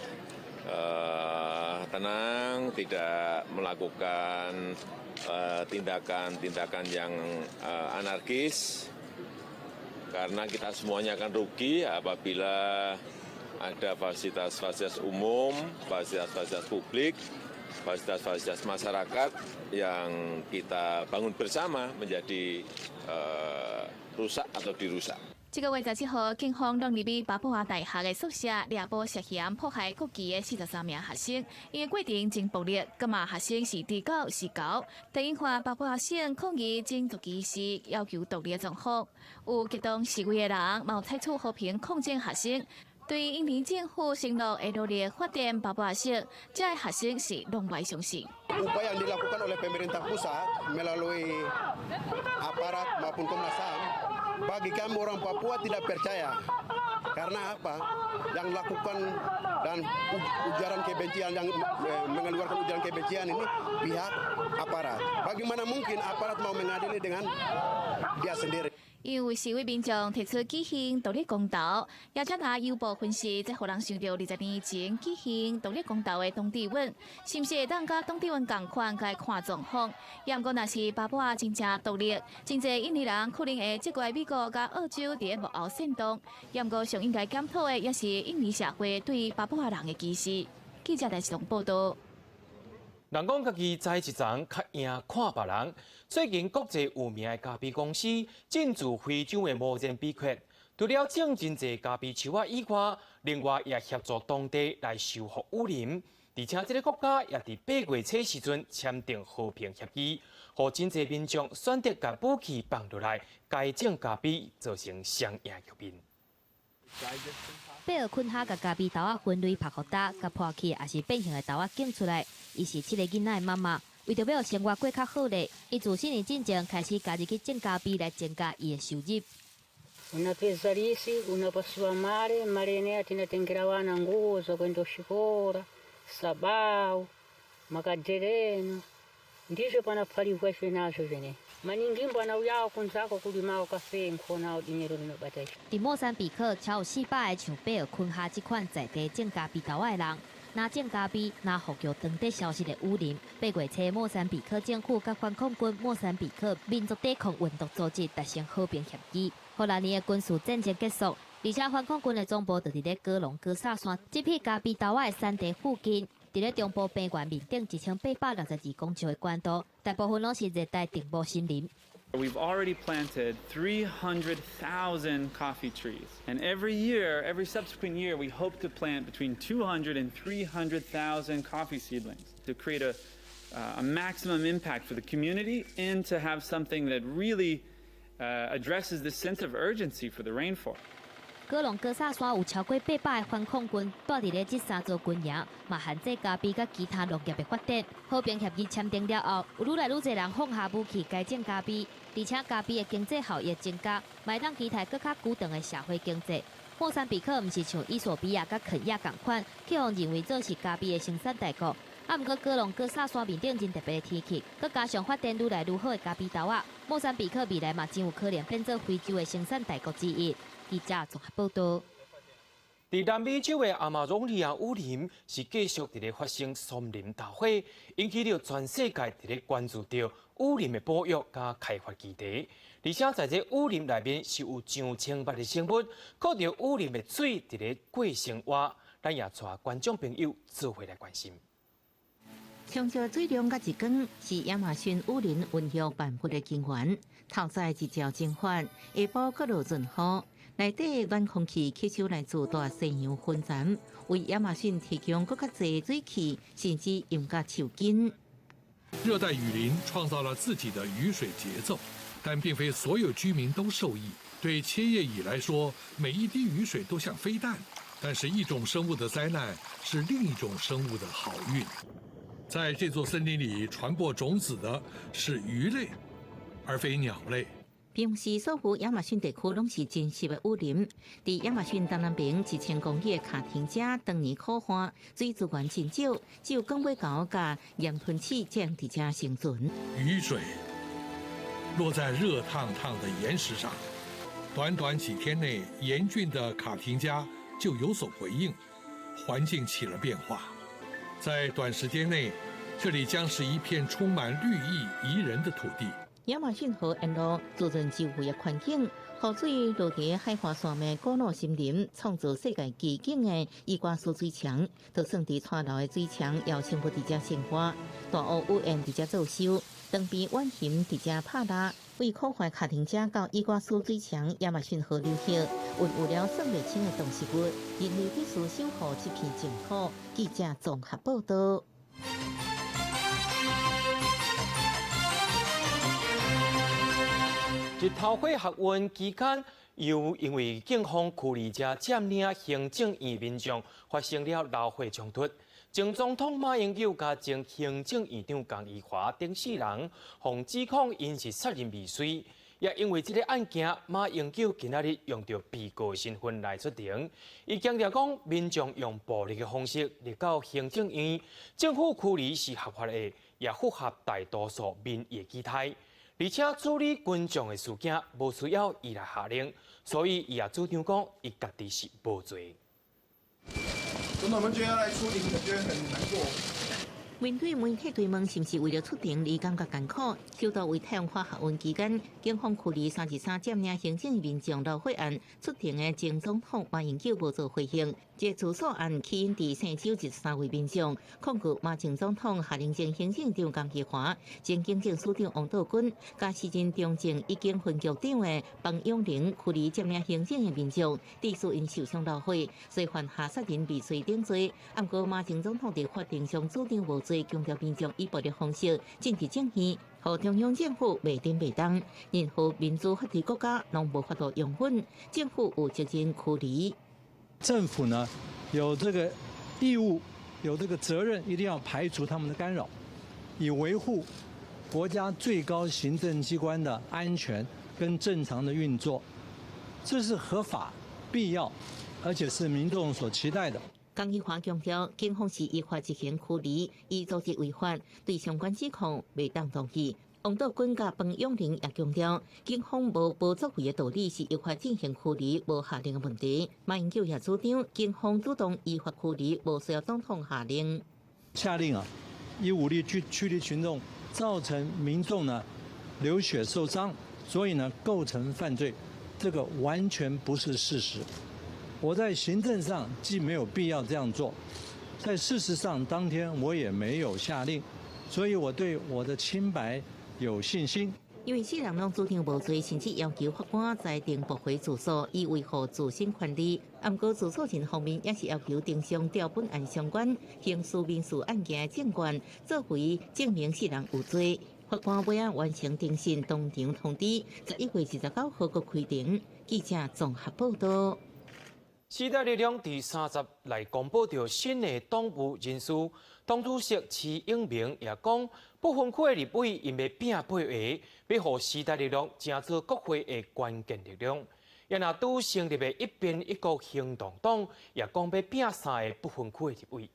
Tenang, tidak melakukan tindakan-tindakan yang anarkis, karena kita semuanya akan rugi apabila ada fasilitas-fasilitas umum, fasilitas-fasilitas publik, fasilitas-fasilitas masyarakat yang kita bangun bersama menjadi rusak atau dirusak. 這个月17號，警方闖入去巴布亞大學的宿舍，掠捕涉嫌破壞國旗的43名學生。𪜶的過程真暴力，感覺學生是豬狗是猴，這引發巴布亞省抗議種族歧視，要求獨立的狀況。有激動示威的人，嘛有採取和平抗爭學生。對印尼政府承諾會努力發展巴布亞省，這个學生是攏袂相信。 Upaya yang dilakukan oleh pemerintah pusat melalui aparat maupun Komnas HAM, bagi kami orang Papua tidak percaya. Karena apa? Yang lakukan dan ujaran kebencian yang mengeluarkan ujaran kebencian ini pihak aparat. Bagaimana mungkin aparat mau mengadili dengan dia sendiri? 因為示威民眾提出舉行獨立公投，雅加達郵報分析，這予人想著20年前舉行獨立公投的東帝汶，是毋是會當佮東帝汶仝款來看狀況？也毋過，若是巴布亞真正獨立，真濟印尼人可能會責怪美國佮澳洲佇咧幕後煽動。也毋過，上應該檢討的，也是印尼社會對巴布亞人的歧視。記者台視報道。人講家己知一層，較贏看別人。最近國際有名的咖啡公司進駐非洲的莫贊比克，除了種真濟咖啡樹仔以外，另外也協助當地來修復雨林。而且這个國家也佇8月初時陣簽訂和平協議，予真濟民眾選擇共武器放落來，改種咖啡，造成雙贏局面。貝爾昆哈共咖啡豆仔分類曝予焦，共破去抑是變形的豆仔揀出來。伊是七个囡仔的媽媽，為著欲生活過較好咧，伊自四年進前開始加入去種咖啡來增加伊的收入。 Unapeza lisi unapasiwa mare mare ene tinatengera wana nguo za kwenda kushikola sabau makadereno ndizvo panapfalikwa ife nazvo zvene maningimbo anauyawo kunzako kulimawo kafe nkhonawo dinyero rinobata 佇莫桑比克，超有400个像貝爾昆哈這款在地種咖啡豆仔的人，若種咖啡，若護著當地消失的雨林。8月初，莫桑比克政府佮反抗軍莫桑比克民族抵抗運動組織達成和平協議，予六年的軍事戰爭結束。而且反抗軍的總部就佇咧哥隆哥薩山這片咖啡豆仔的產地附近。佇咧中部平原面頂1862公尺的懸度，大部分攏是熱帶靜木森林。 We've already planted 300,000 coffee trees. And every year, every subsequent year, we hope to plant between 200 and 300,000 coffee seedlings to create a maximum impact for the community and to have something that really addresses this sense of urgency for the rainforest. 哥隆哥薩山有超過800个反抗軍，蹛佇咧這三座軍營，嘛限制咖啡佮其他農業的發展。和平協議簽訂了後，有愈來愈濟人放下武器，改種咖啡，而且咖啡的經濟效益增加，嘛會當期待閣較久長的社會經濟。莫桑比克毋是像衣索比亞佮肯亞仝款，去予認為做是咖啡的生產大國。啊，毋過哥隆哥薩山面頂真特別的天氣，閣加上發展愈來愈好的咖啡豆仔，莫桑比克未來嘛真有可能變做非洲的生產大國之一。記者綜合報道。佇南美洲的亞馬遜利亞雨林是繼續佇咧發生森林大火，引起著全世界佇咧關注著雨林的保育佮開發議題。而且在這雨林內面是有上千萬的生物，靠著雨林的水佇咧過生活。咱也帶觀眾朋友做伙來關心。上少水量佮日光是亞馬遜雨林孕育萬物的根源。透早日照蒸發，下晡閣落陣雨，內底暖空氣吸收來自大西洋雲層，為亞馬遜提供閣較濟水汽，甚至淹甲樹根。熱帶雨林創造了自己的雨水節奏，但並非所有居民都受益。對切葉蟻來說，每一滴雨水都像飛彈，但是一種生物的災難是另一種生物的好運。在這座森林裡，傳播種子的是魚類，而非鳥類。並毋是所有亞馬遜地區攏是真實的雨林。佇亞馬遜東南邊1000公里的卡廷加，當年苦旱，水資源真少，只有捲尾猴佮鹽豚鼠才會佇遮生存。雨水落在熱燙燙的岩石上，短短幾天內，嚴峻的卡廷加就有所回應。环境起了变化，在短时间内，这里将是一片充满绿意宜人的土地。亚马逊河沿路自然周围的环境，雨水落伫海岸线的古老森林，创造世界奇景的伊瓜苏水墙，就算伫川流的水墙，也有生物伫遮生活。大乌乌燕伫遮做收，长臂浣熊伫遮拍猎。为可怀卡丁车到伊瓜苏水墙亚马逊河流域，孕育了算袂清的动植物，人类必须守护这片净土。记者综合报道。日头花学运期间，又因为警方驱离者占领行政院民众，发生了流血冲突。前总统马英九佮前行政院长江宜桦等四人，予指控𪜶是杀人未遂。也因为这个案件，马英九今仔日用著被告身份来出庭。伊强调讲，民众用暴力的方式入到行政院，政府驱离是合法的，也符合大多数民意的期待。而且处理群众的事件，无需要伊来下令，所以伊也主张讲，伊家己是无罪。总统们今天要来出庭，我觉得很难过。面对媒体追问是毋是为了出庭而感觉艰苦，首度为太阳花学运期间，警方驱离33占领行政民众流血案出庭的前总统马英九无做回应。这自诉案起因伫圣州23位民众控告马前总统下令前行政长江宜桦、前警政署长王道军、佮时任中正一经分局长的彭永龄驱离占领行政的民众，致使𪜶受伤流血，所以犯下杀人未遂等罪。毋过马前总统伫法庭上主张无罪。强调民众以暴力方式进入政院，予中央政府袂振袂动，任何民主法治国家拢无法度容忍，政府有责任驱离。政府呢有这个义务，有这个责任，一定要排除他们的干扰，以维护国家最高行政机关的安全跟正常的运作，这是合法、必要，而且是民众所期待的。江宜桦强调，警方是依法执行驱离，依组织违法，对相关指控袂当同意。王道军佮彭永龄也强调，警方无作为的道理是依法进行驱离，无下令的问题。马英九也主张，警方主动依法驱离，无需要总统下令。下令啊，以武力去驱离群众，造成民众呢流血受伤，所以呢构成犯罪，这个完全不是事实。我在行政上既没有必要这样做，在事实上当天我也没有下令，所以我对我的清白有信心。因为四人拢主张无罪，甚至要求法官裁定驳回自诉，以维护自身权利。毋过自诉人方面也是要求庭上调本案相关刑事、民事案件的证据，作为证明四人有罪。法官尾仔完成庭审，当场通知11月29号阁开庭。记者综合报道。时代力量伫30来公布著新的党务人事，党主席徐永明也讲，不分区的立委𪜶欲拼八个，欲予时代力量成做国会的关键力量。也若拄成立的一边一国行动党，也讲欲拼3个不分区的立委。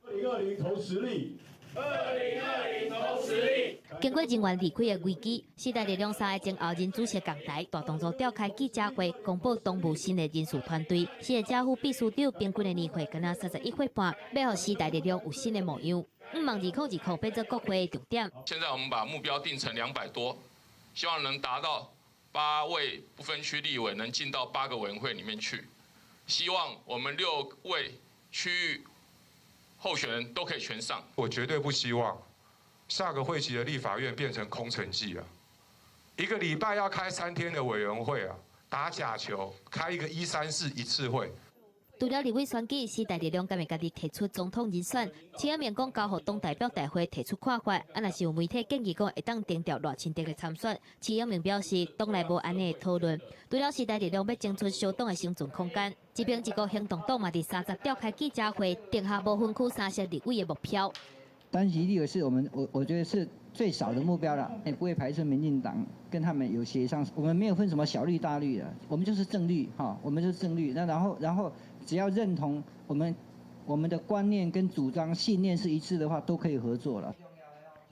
2020投实力。2020投实力。经过人员离开的危机，时代力量3个前后任主席共台大动作召开记者会，公布党务新的人事团队。4个正副秘书长平均的年岁敢若31岁半，欲予时代力量有新的模样。向望2020变做国会的重点。现在我们把目标定成200多，希望能达到8位不分区立委能进到8个委员会里面去。希望我们6位区域候选人都可以全上。我绝对不希望下个会期的立法院变成空城计啊！一个礼拜要开3天的委员会啊，打假球，开一个1、3、4一次会。除了立委选举，时代力量敢会家己提出总统人选？徐永明讲交予党代表大会提出看法。啊，若是有媒体建议讲会当定调赖清德的参选，徐永明表示党内无按呢的讨论。除了时代力量欲争取小党的生存空间，这边一个行动党嘛伫30召开记者会，定下无分区3席立委的目标。单席立委是我觉得是最少的目标了，也不会排斥民进党跟他们有协商。我们没有分什么小绿大绿的，我们就是正绿哈，我们就是正绿。那然后只要认同我们的观念跟主张信念是一致的话，都可以合作了。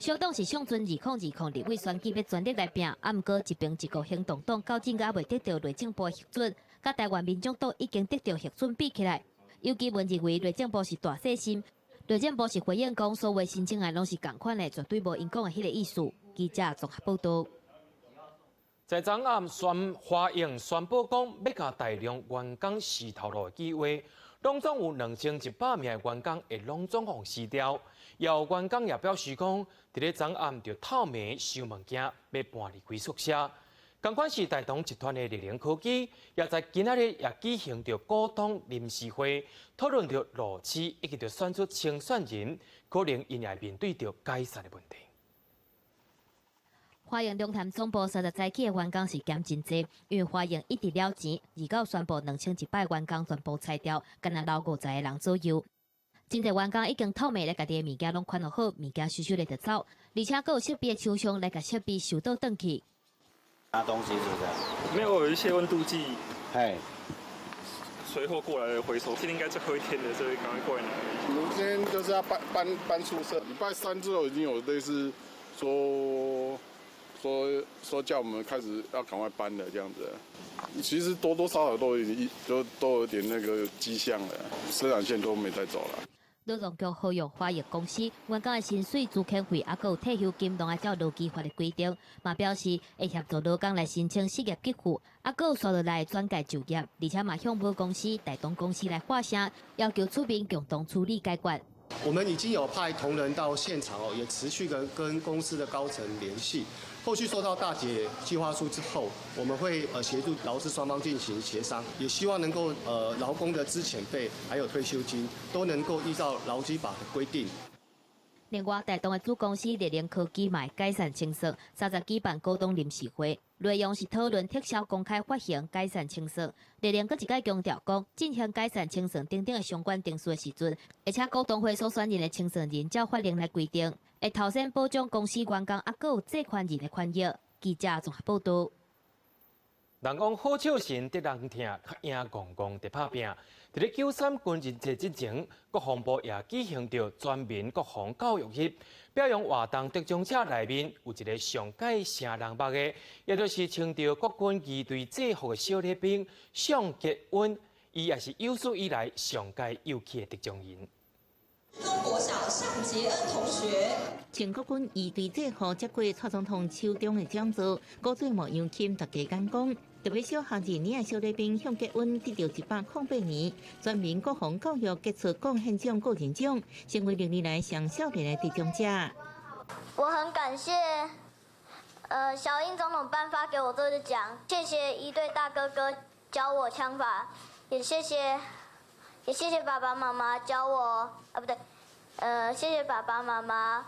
小党是上阵2020立委选举欲全力来拼，啊，毋过一边一个行动党到今阁犹未得到内政部的核准，佮台湾民众党已经得到核准比起来，游基文認為內政部是大細心，內政部是回應講，所有申請案攏是仝款的，絕對無𪜶講的彼个意思。記者綜合報導。在昨暗宣華營宣布講，欲共大量員工辭頭路的計劃，攏總有2100名的員工會攏總予辭掉。有員工也表示講，佇咧昨暗就透暝收物件，欲搬離開宿舍。仝款是大同集團的麗能科技，也在今仔日也舉行著股東臨時會，討論著勞資以及著選出清算人，可能𪜶也會面對著解散的問題。華營龍潭總部30早起的員工是減真濟，因為華營一直了錢，29宣布2100員工全部裁掉，干焦留50個人左右。真濟員工已經透暝來家己的物件攏款好，物件收收咧就走，而且閣有設備的廠商來共設備收倒轉去。拿東西是不是？沒有，有一些溫度計。嘿。隨貨過來的回收，今天應該最後一天了，所以趕快過來拿。我們今天就是要搬搬搬宿舍，禮拜三之後已經有類似說叫我們開始要趕快搬了這樣子。其實多多少少都已經都有點那個跡象了，生產線都沒在走了。勞動局呼籲華奕公司員工的薪水、資遣費，猶閣有退休金，攏愛照勞基法的規定。嘛表示會協助勞工來申請失業給付，猶閣有紲落來轉介就業，而且嘛向母公司大同公司來發聲，要求出面共同處理解決。我們已經有派同仁到現場哦，也持續跟公司的高層聯繫。後續收到大解計劃書之後，我們會協助勞資雙方進行協商，也希望能夠勞工的資遣費還有退休金都能夠依照勞基法的規定。另外，大同的子公司麗能科技嘛解散清算，30舉辦股東臨時會，內容是討論撤銷公開發行解散清算。麗能閣一擺強調講，進行解散清算等等的相關程序的時陣，而且股東會所選任的清算人照法令來規定，會頭先保障公司員工猶閣有債權人的權益。記者綜合報導。人講好手神得人疼，較贏戇戇佇拍拚。佇咧93軍人節之前，國防部也舉行著全民國防教育日，表揚活動得獎者內面有一个上蓋聲人目的，也就是穿著國軍儀隊制服的小禮兵宋傑恩，伊也是有史以來上蓋有趣的得獎人。中國小尚傑恩同學，穿國軍儀隊制服接過蔡總統手中的獎座，古錐莫楊欽大家講講。特別小學二年的小禮兵向傑恩得著108年全民國防教育傑出貢獻獎個人獎，成為歷年來上少年的得獎者。我很感謝，小英總統頒發給我這個獎，謝謝儀隊大哥哥教我槍法，也謝謝爸爸媽媽教我，啊不對，謝謝爸爸媽媽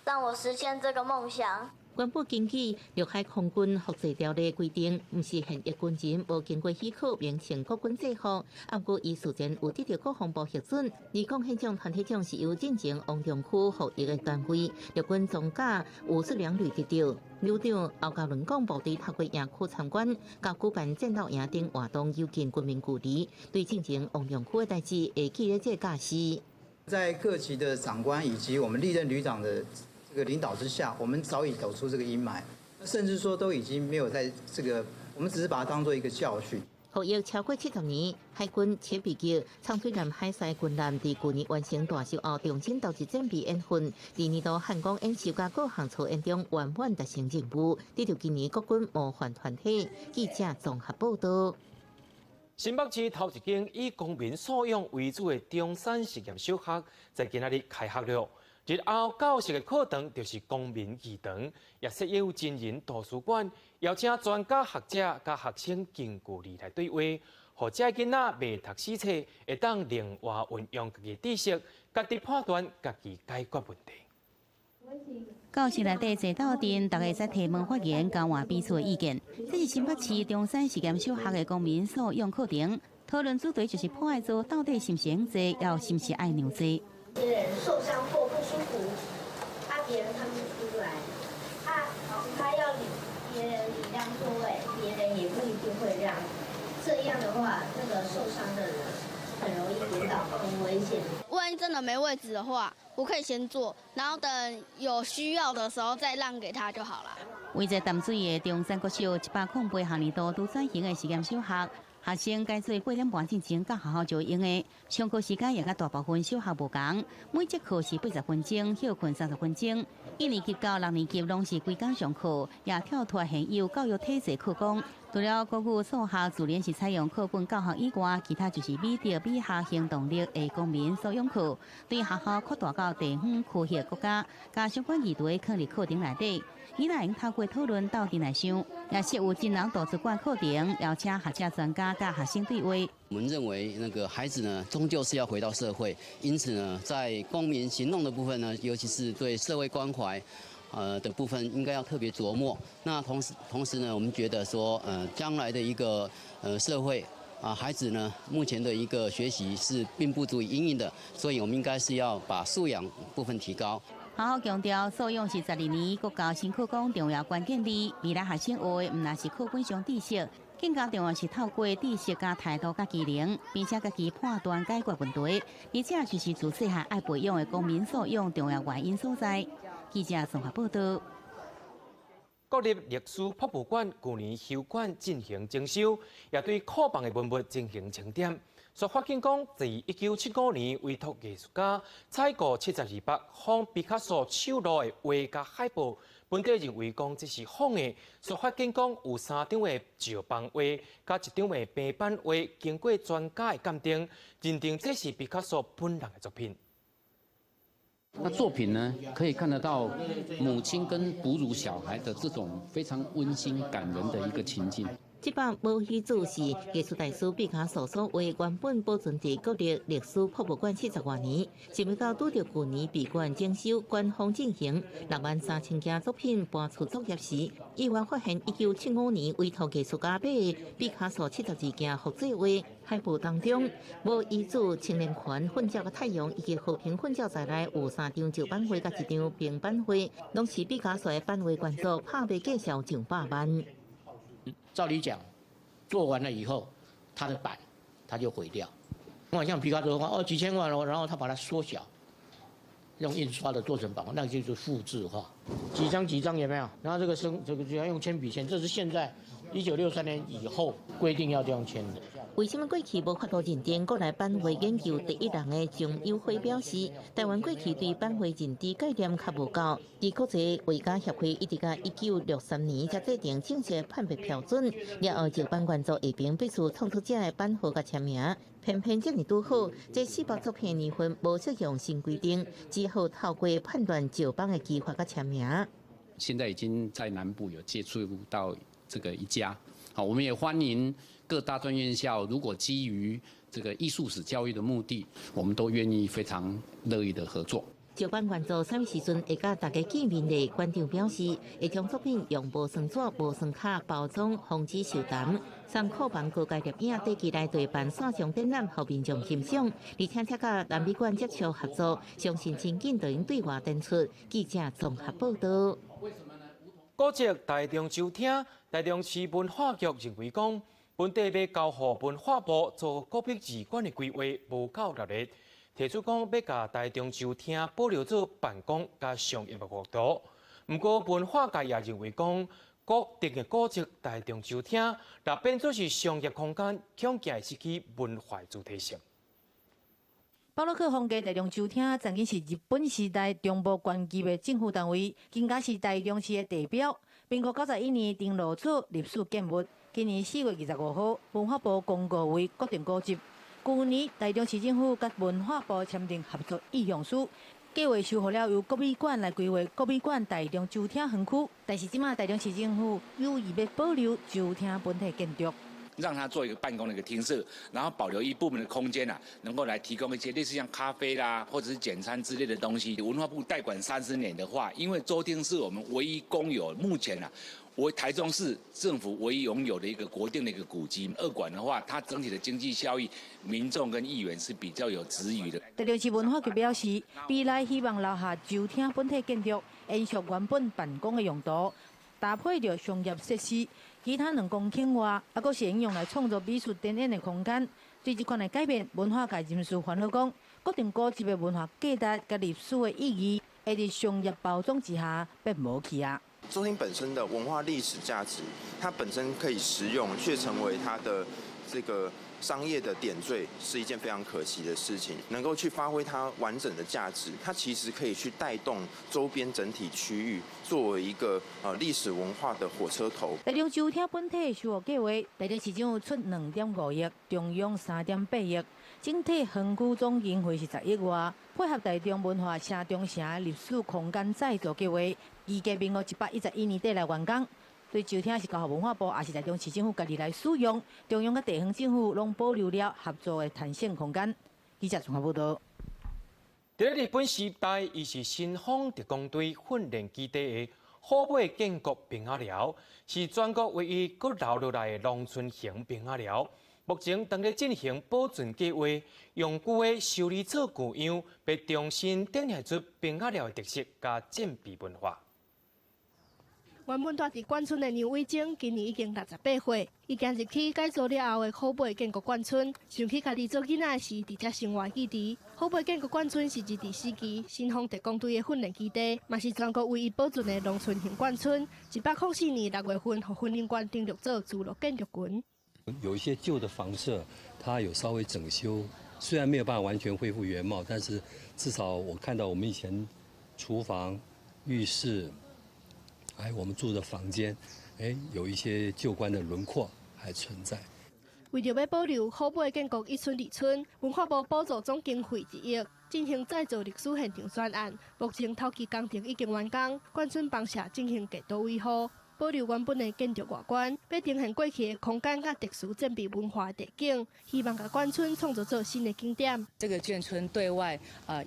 讓我實現這個夢想。官府根據陸海空軍服制條例規定，毋是現役軍人無經過許可免穿國軍制服。毋過伊事前有得著國防部核准。而貢獻獎團體獎是由進前王重區服役的單位陸軍裝甲52旅得著。旅長歐家倫講，部隊透過營區參觀，佮舉辦戰鬥營等活動，友近軍民距離，對進前王重區的代誌會記咧這個教示。在各級的長官以及我們歷任旅長的這個領導之下，我們早已走出這個陰霾，甚至說都已經沒有在這個，我們只是把它當做一個教訓。服役超過70年，海軍切比級長水艦海獅軍艦佇舊年完成大修後，重新投入戰備演訓。二年度漢光演習佮各項操演中圓滿達成任務，得著今年國軍模範團體。記者綜合報導。新北市頭一間以公民素養為主的中山實驗小學，在今仔日開學了。日後教室的課堂就是公民議堂，也設有真人圖書館，邀請專家學者佮學生近距離來對話，予這囡仔袂讀死冊，會當靈活運用家己知識，家己判斷，家己解決問題。教室內底坐鬥陣，大家會使提問發言，交換彼此的意見。這是新北市中山實驗小學的公民素養課程，討論主題就是破愛座到底是毋是用坐，猶是毋是愛讓座。別人受傷或不舒服，啊，別人看不出來，他要別人禮讓座位，別人也不一定會讓。這樣的話，那個受傷的人很容易跌倒，很危險。萬一真的沒位置的話，我可以先坐，然後等有需要的時候再讓給他就好了。位在淡水的中山國小108學年度拄轉型的實驗小學，學生改做8點半進前到學校就會用的，上課時間也佮大部分小學無仝，每節課是80分鐘，歇睏30分鐘。一年級到六年級攏是規工上課，也跳脫現有教育體制課綱。除了國語、數學、自然是採用課本教學以外，其他就是美德、美學、行動力的公民素養課。對學校擴大到地方、區域、國家，佮相關議題囥佇課程內底。囡仔會透過討論鬥陣來想，也設有真人圖書館課程，邀請學者專家佮學生對話。我們認為，那個孩子呢，終究是要回到社會，因此呢，在公民行動的部分呢，尤其是對社會關懷的部分，應該要特別著墨。那同時呢，我們覺得說，將來的一個社會啊，孩子呢，目前的一個學習是並不足以因應的，所以我們應該是要把素養部分提高。學校強調，素養是12年國教新課綱重要關鍵字。未來學生學的毋但是課本上知識，更加重要是透過知識佮態度佮技能，並且家己判斷解決問題。而這就是自細漢愛培養的公民素養重要原因所在。記者綜合報道。國立歷史博物館舊年休館進行整修，也對庫房的文物進行清點。煞發現講，自1975年委託藝術家採購72幅仿畢卡索手錄的畫佮海報，本底認為講這是仿的。煞發現講有三張的石版畫，佮一張的平板畫，經過專家的鑑定，認定這是畢卡索本人的作品。那作品呢，可以看得到母親跟哺乳小孩的這種非常溫馨感人的一個情境。這幅母與子是藝術大師畢卡索所畫，原本保存佇國立歷史博物館70外年，想袂到拄著舊年閉館整修，官方進行6萬3千件作品搬出作業時，意外發現1975年委託藝術家買的畢卡索72件複製畫海報當中，母與子青年群奮照的太陽以及和平奮照在內有三張石版畫佮一張平板畫，攏是畢卡索的版畫原作，拍賣價數上百萬。照理講，做完了以後，他的版他就毀掉。那像畢卡索的話，哦幾千萬哦，然後他把它縮小，用印刷的做成版畫，那就是複製畫，幾張幾張有沒有？然後這個生這個就要用鉛筆簽，這是現在1963年以後規定要這樣簽的。為什麼過去無法度認定？國內版畫研究第一人的張友輝表示，台灣過去對版畫認知概念較無夠。佇國際畫家協會一直到1963年才制定正式判別標準，了後石版原作下邊必須創作者的版號佮簽名。偏偏這爾拄好，這400作品年份無適用新規定，只好透過判斷石版的技法佮簽名。現在已經在南部有接觸到這個一家，好，我們也歡迎各大專院校，如果基於這個藝術史教育的目的，我們都願意非常樂意的合作。石版原作啥物時陣會佮大家見面的？館長表示，會將作品用無酸紙、無酸卡包裝，防止受澹。送庫房高階攝影短期內對辦線上展覽，予民眾欣賞。而且才佮南美館接觸合作，相信真緊就會對外展出。記者綜合報道。古蹟台中州廳、台中市文化局認為講，本地欲交予文化部做國立二館的規劃無夠熱烈，提出講欲共台中州廳保留做辦公佮商業的用途。毋過文化界也認為講，國定的古蹟台中州廳，若變做是商業空間，恐驚會失去文化主體性。巴洛克風格台中州廳曾經是日本時代中部縣級的政府單位，更加是台中市的地標。民國91年登錄做歷史建物。今年4月25號，文化部公告為國定古蹟。舊年台中市政府佮文化部簽訂合作意向書，計劃修復了由國美館來規劃國美館台中州廳園區。但是這馬台中市政府有意欲保留州廳本體建築。讓他做一個辦公的一個廳舍，然後保留一部分的空間啊，能夠來提供一些類似像咖啡啦，或者是簡餐之類的東西。文化部代管30年的話，因為州廳是我們唯一公有，目前啊，為台中市政府唯一擁有的一個國定的一個古蹟。二館的話，它整體的經濟效益，民眾跟議員是比較有質疑的。台中市文化局表示，未來希望留下州廳本體建築，延續原本辦公的用途，搭配著商業設施。其他2公頃外，猶閣是會用來創作美術展演的空間。對這款的改變，文化界人士煩惱講，國定古蹟的文化價值佮歷史的意義，會佇商業包裝之下變無去啊。州廳本身的文化歷史價值，它本身可以實用，卻成為它的這個商業的點綴是一件非常可惜的事情。能夠去發揮它完整的價值，它其實可以去帶動周邊整體區域，作為一個歷史文化的火車頭。台中州廳本體修復計劃，台中市政府出2.5億，中央3.8億，整體園區總經費是10億外，配合台中文化城中城歷史空間再造計劃，預計民國111年底來完工。對州廳是交予文化部，抑是台中市政府家己來使用，中央佮地方政府攏保留了合作的彈性空間。記者綜合報導。佇咧日本時代，伊是新豐特工隊訓練基地的虎尾建國兵仔寮，是全國唯一閣留落來的農村型兵仔寮。目前正咧進行保存計劃，用舊的修理做舊樣，欲重新展現出兵仔寮的特色佮戰備文化。原本住佇眷村的梁偉忠，今年已經68歲。伊行入去改造了後的虎尾建國眷村，想起家己做囡仔時，佇遮生活記憶。虎尾建國眷村是日治時期新豐特工隊的訓練基地，嘛是全國唯一保存的農村型眷村。104年6月份，予雲林縣登錄做聚落建築群。有一些舊的房舍，它有稍微整修，雖然沒有辦法完全恢復原貌，但是至少我看到我們以前廚房、浴室。哎，我們住的房間，哎，有一些舊觀的輪廓還存在。為著欲保留虎尾建國一村二村，文化部補助總經費1億，進行再造歷史現場專案。目前頭期工程已經完工，眷村房舍進行過渡維護，保留原本的建築外觀，欲呈現過去的空間佮特殊戰備文化地景，希望共眷村創造做新的景點。這個眷村對外，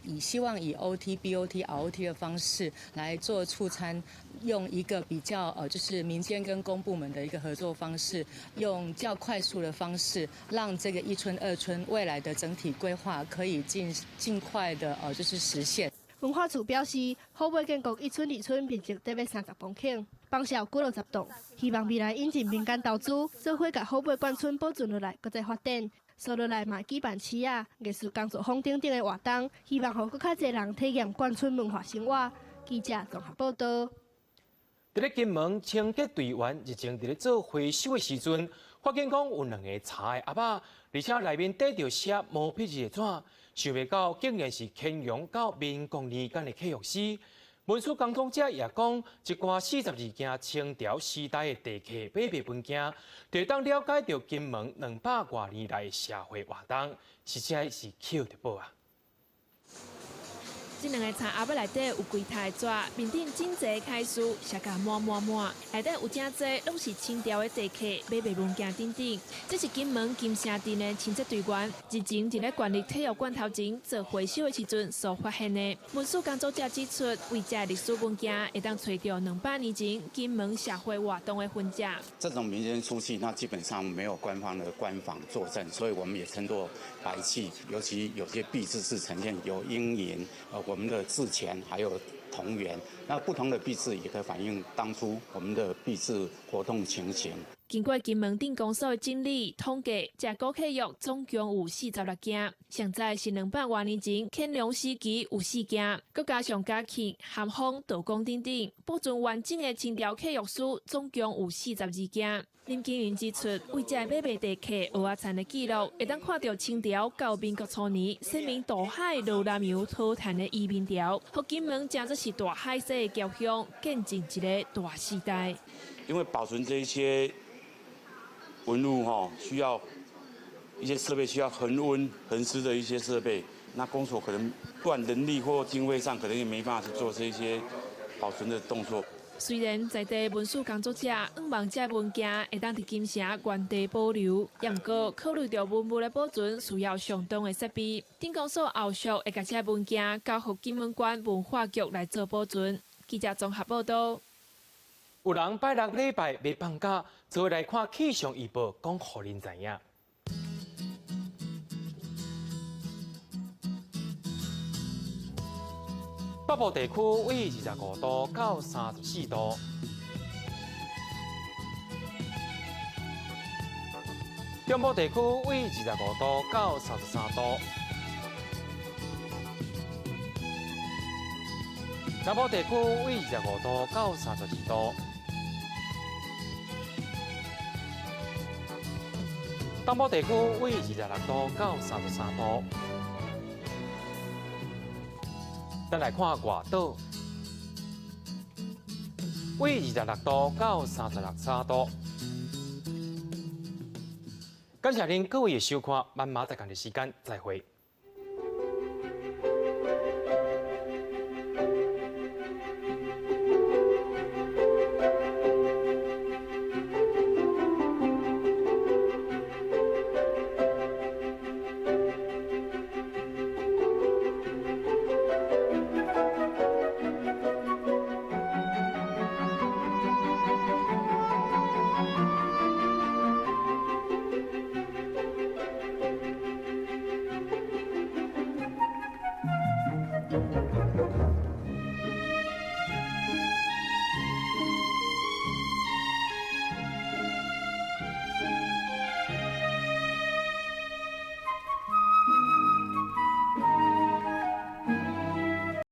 以希望以 OT、BOT、ROT 的方式來做促參，用一個比較就是民間跟公部門的一個合作方式，用較快速的方式，讓這個一村二村未來的整體規劃可以盡快的就是實現。文化處表示，虎尾建國一村二村面積得欲30公頃，房舍有幾落十棟，希望未來引進民間投資，做伙共虎尾眷村保存落來，閣再發展。紲落來嘛舉辦市仔、藝術工作坊等等的活動，希望予閣較濟人體驗眷村文化生活。記者綜合報導。佇咧金門清潔隊員日前佇咧做回收的時陣，發現講有兩個柴的盒仔，而且內面缀著寫毛筆字的紙，想袂到竟然是乾隆到民國年間的契約書。文史工作者也講，這寡42件清朝時代的地契買賣文件，就會當了解著金門200外年來的社會活動，實在是抾著寶啊！這兩个柴盒仔內底有幾疊紙，面頂真濟楷書，寫甲滿滿滿。內底有誠濟，攏是清朝的地契、買賣文件等等。這是金門金城鎮的清潔隊員日前佇咧縣立體育館頭前做回收的時陣所發現的。文史工作者指出，為這歷史文件會當揣著200年前金門社會活動的痕跡。這種民間書契，那基本上沒有官方的官方作證，所以我們也稱作白契。尤其有些幣制是呈現有英銀。我們的制錢還有銅元，那不同的幣制也可以反映當初我們的幣制活動情形。經過金門鎮公所的整理統計，這古契約總共有46件，上早是200外年前乾隆時期有4件，閣加上嘉慶、咸豐、道光等等，保存完整的清朝契約書總共有42件。林金雲指出，為這買賣地契蚵仔田的記錄，會當看著清朝到民國初年，先民渡海落南洋討田的移民潮，予金門誠做是大海西的僑鄉，見證一個大時代。因為保存這些文物吼，需要一些設備，需要恆溫恆濕的一些設備，那公所可能不管人力或經費上，可能也沒辦法去做這些保存的動作。雖然在地文史工作者向望這文件會當佇金城原地保留，也毋過考慮著文物的保存需要相當的設備。鎮公所後續會共這文件交予金門縣文化局來做保存。記者綜合報導。有人拜六禮拜欲放假，做伙來看氣象預報，講予恁知影。北部地區為25度到34度，中部地區為25度到33度，南部地區為25度到32度。東部地區為26度到33度。咱來看外島，為26度到36.3度。感謝恁各位的收看，咱明仔載仝時間再會。